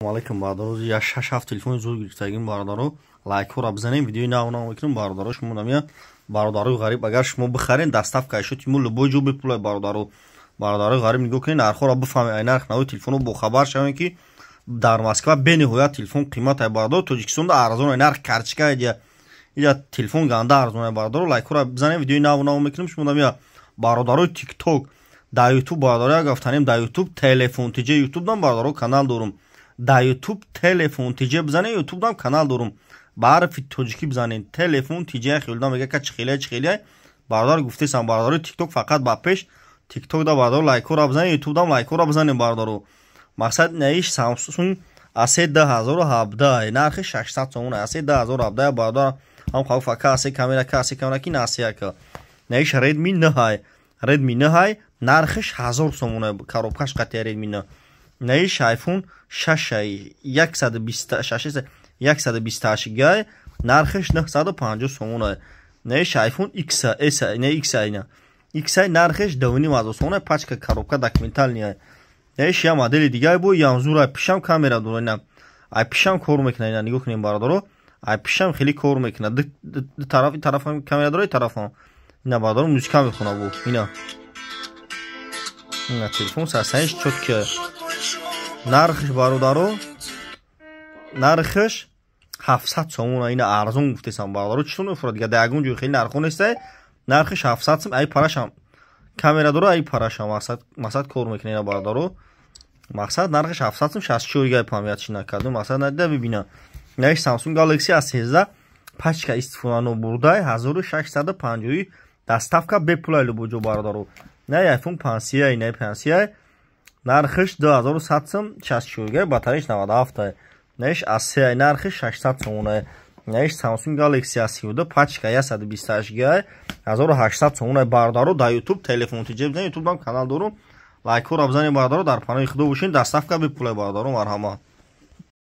Алейкум, бародаро. Я шаш ҳафт телефони зуд гирифтагим, бародаро. Лайкҳоро бизанем, видеои нав нав мекунем, бародаро. Шумо намия, бародарои ғариб, агар шумо бихарен, доставка шуд мо любой ҷо бепулай, бародаро. Бародарои ғариб, нигоҳ кунед, нархҳоро бифаҳмед, ай нарх нави телефонро бохабар шавем, ки дар Москва бениҳоят телефон қимат ай, бародаро. Тоҷикистонда арзон ай нарх, карточка ия ия телефон ганда арзон ай, бародаро. Лайкҳоро бизанем, видеои нав нав мекунем. Шумо намия, бародарои Тикток, дар Ютуб, бародаро, як гафтанем, дар Ютуб Телефон ТЖ, Ютубдам, бародаро, канал дорум. Дар Ютуб Телефон ТЖ бизанед, Ютубдам канал дорум. Ба ҳарфи тоҷикӣ бизанед, Телефон ТЖ. Хелдам мега ка чихелия, чихелия, бародар, гуфтесам. Бародарои Тикток, фақат ба пеш Тикток да, бародаро, лайкҳоро бизанед, Ютубдам лайкҳоро бизанед, бародаро. Мақсад, наиш Самсунг A3 2017, нархи 600 сомон. A3 2017, бародар, ҳам хафа ка A3 камера, ка A3 камера ки на A3 яка. Наиш Redmi 9, Redmi 9, нархиш 1000 сомон, коробкаш қатия Redmi 9. Наиш iPhone 6 126, 128 гай, нархиш 950 сомон. Наиш iPhone X S, не, X айна X, нархиш 2500 сомон, пачка, коробка документальный. Наиш я модели дигар бо янзура, пишам камера дора, ина ай пишам кор мекунад. Ина нигоҳ кунем, бародаро, ай пишам хеле кор мекунад, ду тараф, тараф камера дора, тарафам. Ина, бародаро, музика мехона бо ина. Ина телефон сасаниш чётко. Нархиш, бародаро, нархиш 700 сомон. Ина арзон гуфтесам, бародаро, читон мефурад дига, дар ягон ҷой хеле нархо нестай. Нархиш 700 сом. Ай парашам камера дора, ай парашам мақсад кор мекунад. Ина, бародаро, мақсад, нархиш 700 сом, 64 гай память чи накарду, мақсад, надида бибина. Наиш Samsung Galaxy A13, пачка истифода бурдай, 1650, доставка бепулай любой ҷо, бародаро. На iPhone 5, на 5, нархиш 2100 сом, 64 гай, батареяш 97. Наиш A3, нархи 600 сомона. Наиш Samsung Galaxy A32, пачка, 128 гай, 1800 сомона. Бародаро, дар YouTube Телефон ТЖ бизанед, YouTube ам канал дорум. Лайкҳоро бизанед, бародаро, дар паноҳи Худо бошед, доставка бепулай, бародаро, марҳамат.